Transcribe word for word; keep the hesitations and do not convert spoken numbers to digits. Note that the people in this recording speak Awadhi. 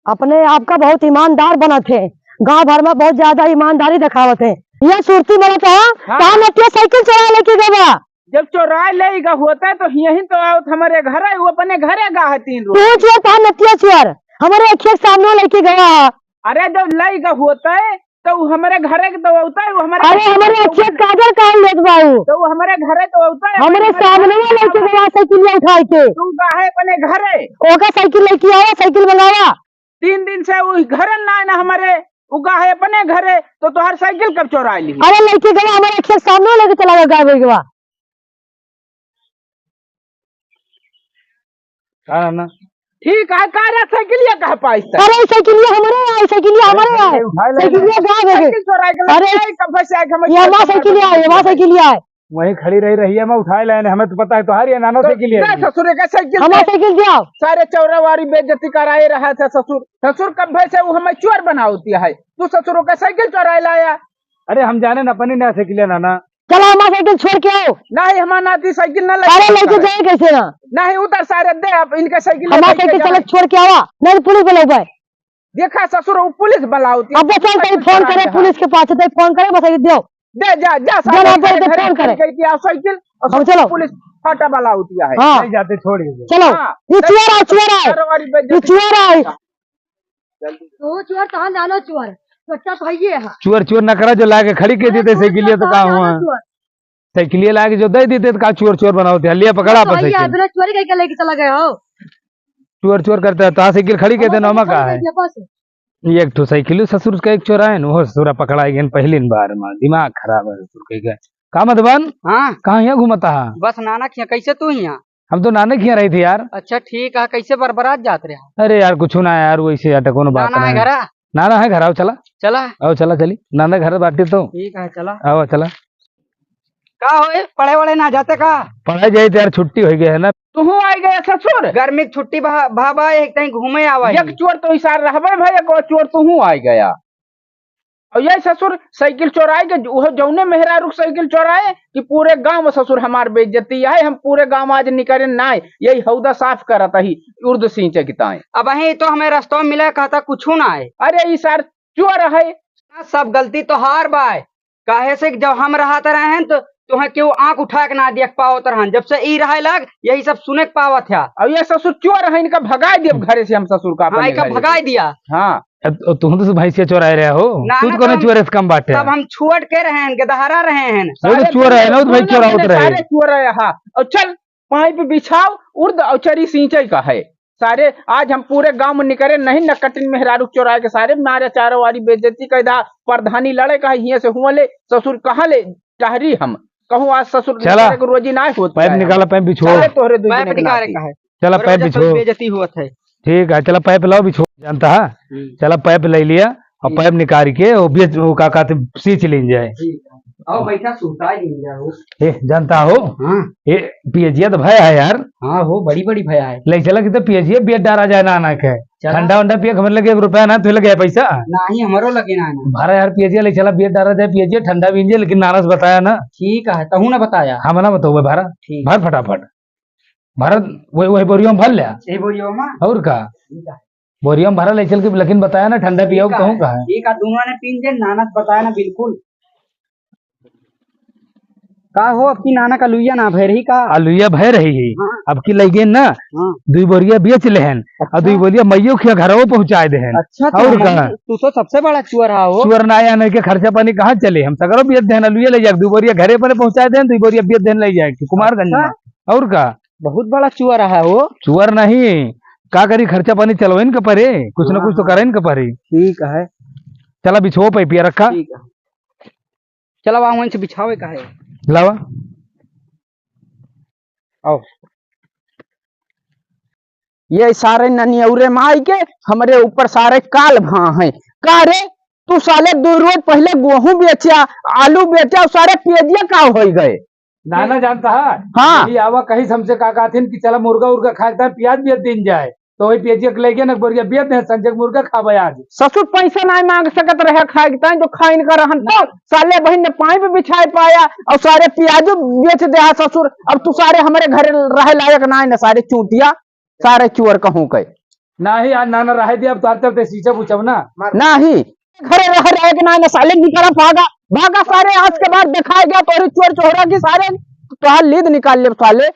अपने आप का बहुत ईमानदार बनत है, गाँव भर में बहुत ज्यादा ईमानदारी देखावत है। ये सुरती बनत है, हाँ। कहाँ नतिया साइकिल चोराए लेके गवा? जब चोराए ले गा होता है तो यहीं तो आवत हमरे घर है, वो अपने घरे गा है तीन रोज। तू चोर, कहाँ नतिया चोर? हमरे अखिया के सामने लेके गवा है। अरे जब ले गा होता है तो वो हमरे घरे के तो होता है, वो हमरे अरे हमरे अखिया के काजर काहे लेत बाऊ? तो वो हमरे घरे तो होता है, हमरे हमरे सामने घरे लेके गवा साइकिलिया उठाए के। तू गा है अपने घरे। ओका साइकिल लेके आवा, साइकिल मंगावा। तीन दिन से वो घरे ना है ना हमारे, वो का है अपने घरे, तो तोहार साइकिल कब चोरा ली? अरे लड़की गवा हमारे खेत सामने लेके चला गया, गायब हो गया। का ना? ठीक है, का रे साइकिलिया कहाँ पाइस है? अरे साइकिलिया हमारे है, साइकिलिया हमारे है। उठा ले। साइकिलिया गायब हो गई। साइकिल चोरा के अरे, लेके कब से आए, हमें ये हमारा साइकिलिया है, ये हमारा साइकिलिया है। वहीं खड़ी रही रही है, मैं उठाए लाए, हमें तो पता है तुम्हारी है, नाना तो साइकिल है। दे ससुर का साइकिल हमारा दे। साइकिल दिया। सारे चौरावारी बेइज्जती कराए रहा था ससुर। ससुर कब से वो हमें चोर बनावती है, तू ससुर का साइकिल चोराए लाया। अरे हम जाने ना, अपनी नया साइकिल है नाना। चला हमारा साइकिल छोड़ के आओ। नहीं, हमारा नाती साइकिल ना लेके अरे लेके जाए कैसे ना? नहीं, उतर सारे दे, अब इनका साइकिल हमारा लेके साइकिल जाए। चला छोड़ के आवा, नहीं तो पुलिस बुलाओ भाई। देखा ससुर, वो पुलिस बुलावती है। अब बस चल, तई फोन करे पुलिस के पास, तई फोन करे, बस ये दियो। दे, जा, जा, जा, साइकिल ना, दे, दे, फोन करे। कह के आओ साइकिल, और हाँ, चलो। पुलिस फाटा वाला होती है। हाँ। नहीं जाते, छोड़ दीजिए। चलो, हाँ, ये चोर आए, चोर आए। कारोबारी बेइज्जती ये चोर आए। तो चोर, तहाँ जानो चोर, छोटा भाई ये है। चोर, चोर ना करा, जो लाके खड़ी के अरे देते चोर, साइकिलिया तो चोर, का तहाँ हुआ? जानो चोर। साइकिलिया लाके जो दे देते तो का चोर, चोर बनावते? लिया पकड़ा तो पर भैया, साइकिल। बिना चोरी करके लेके चला गया हो। चोर, चोर करता है, तो आ साइकिल खड़ी के देना, हमार ओमा का साइकिल है? दे दिया बस। एक ठो साइकिल ससुर का एक चोराए न, वो ससुरा पकड़ाए गए पहली बार में, दिमाग खराब है ससुर के। का मधुबन? हाँ। कहाँ यहाँ घूमता है? बस नाना खिया, कैसे तू यहाँ? हम तो नाना खिया रही थी यार। अच्छा ठीक है, कैसे बरबरात जात रहे? अरे यार कुछ ना यार, वैसे अटको ना बात नाना ना है है। घरा? नाना है घर, आओ चला। चला। आओ चला चली, नाना घर बाटे तो। ठीक है चला। आओ चला। का होए, पढ़े वढ़े ना जाते का? पढ़े जाइत यार, छुट्टी होइ गए है ना। तुहू आइ गया ससुर? गर्मी के छुट्टी भा, भा, भा, एक तई घूमे आवा एक ही। चोर तो इसार रहबे भाई, एक और चोर तुहू आइ गया। और ये ससुर साइकिल चोराए के, वो जौने मेहरारू के साइकिल चोराए कि पूरे गांव में ससुर हमार बेइज्जती है, हम पूरे गांव आज निकरे ना, यही हौदा साफ करत ही, उर्द सींचे की ताए। अब ही तो हमें रस्तों में मिला, कहता कुछ ना है। अरे इसार चोर है। सब गलती तोहार बाय। काहे से कि जब हम रहत रहेन, तो तुहें केहू आँख उठा के ना देख पावत रहन। जब से ई रहे लाग, यही सब सुने के पावत है। अब ये ससुर चोर है, इनका भगाई दिया घरे से हम ससुर का, हाँ, अपने इनका घरे से। भगाई दिया। हाँ। अब, अब तुहूँ तो भैंसिया चोराए रहे हो, ना, तू ना, तो कौनो तब हम, चोर से कम बाटे तब है। हम छोड़ के रहे हैं, गदहरा रहे हैं। वो तो सारे चोर है ना, वो तो भाई चोर होत रहे। सारे चोर है, हाँ। और चल, पाइप बिछाओ, उर्द और चरी सींचे का है। सारे आज हम पूरे गांव में निकरे नहीं, न कटिन मेहरारू चोराए के सारे मारे चारों वारी बेइज्जती कर दा। प्रधानी लड़े कहा हिये से हुआ ले, ससुर कहाँ ले टहरी हम। कहूँ आज ससुर चला। निकरे के रोजी ना होत पाइप है निकाला, हम। पाइप बिछो। सारे तोहरे दुई पाइप जने के निकाले नाती। का है? चला, तोहरे पाइप वजह से बिछो। बेइज्जती होत है। ठीक है, चला पाइप लाओ, बिछो, जानता है? हम्म। चला पाइप ले लिया और हम्म। पाइप निकाल के और बेच, वो का कहते, सींच लीन जाए। ठीक है। आओ बैठा, सुता लीन जाओ। ए, जानता हो? हाँ। ए, पियजिया तो भया है यार। हाँ हो, बड़ी बड़ी भया है। ले चला कि तो पियजिया बेच डारा जाए ना, ना के। चला। ठंडा वंडा पिए, हमरे लगे एक रुपया ना, तू लगे है पैसा? नहीं, हमरो लगे ना, ना। भरा यार पियजिया, ले चला बेच डारा जाए, पियजिया ठंडा भी इंजे, लेकिन नाना से बताया ना। ठीक है, तहू ना बताया। हम ना बताओ भारा। ठीक। भर फटाफट। भरत, वही, वही बोरिया में भर ले। यही बोरिया में? और का? ठीक है। बोरिया में भरा ले चल के, लेकिन बताया ना, ठंडा पिया ठीक है। कहूँ का है? ठीक है, दोनों ने पीन जे, नाना बताया ना, बिल्कुल। का हो, अब की नाना का लुइया ना भय रही का? आ लुइया भय रही है। हाँ। अब की लइगे ना, हाँ। दुई बोरिया बेच लेहन, अच्छा। और दुई बोरिया मइयो खिया घरवो पहुँचाए देहन। अच्छा, तो और हम, का? तू तो सबसे बड़ा चुअर हा हो। चुअर ना आया, नहीं के खर्चा पानी कहाँ चले? हम सगरो बेच देहन, लुइया ले जाए, दुई बोरिया घरे पर पहुँचाए देहन, दुई बोरिया बेच देहन ले जाए, कुमारगंज अच्छा। में। और का? बहुत बड़ा चुअर रहा हो। चुअर नहीं, का करी, खर्चा पानी चलवाइन के परे, कुछ न कुछ तो हाँ। कराइन के परे। ठीक है। चला बिछो, पैपिया रखा। ठीक है। चला वहाँ वहीं से बिछावे का है। लावा। आओ। ये सारे ननियौरे माई के हमरे ऊपर सारे काल भा हैं। का रे, तू साले दो रोज पहले गेहूं बेचा, आलू बेचा, और सारे पियजिया का होइ गए? नाना जानता है? हाँ। ये आवा कहीं से हमसे का कहथिन कि चला मुर्गा उर्गा खाए के ताई पियाज बेच दिन जाए, तो वही पियजिया के ले गया ना बोरिया बेच दे, संजय के मुर्गा खाबे आज। ससुर पैसा नहीं मांग सकत रहे खाए के ताई, जो खाइन का रहन तो साले बहिन ने पाइप बिछाए पाया और सारे पियाजो बेच दे हा ससुर। अब तू सारे हमरे घरे रहे लायक ना है ना, सारे चूतिया, सारे चुअर कहूँ के। नाही, आज नाना रहे दिया, अब तोहर चलते सींचब उचब ना। नाही, घरे रह रहे के ना, ना साले निकला, भागा, भागा सारे, आज के बाद देखाए गया तोहरी चोर चोहरा की सारे, तोहार लीद निकाल लेब साले।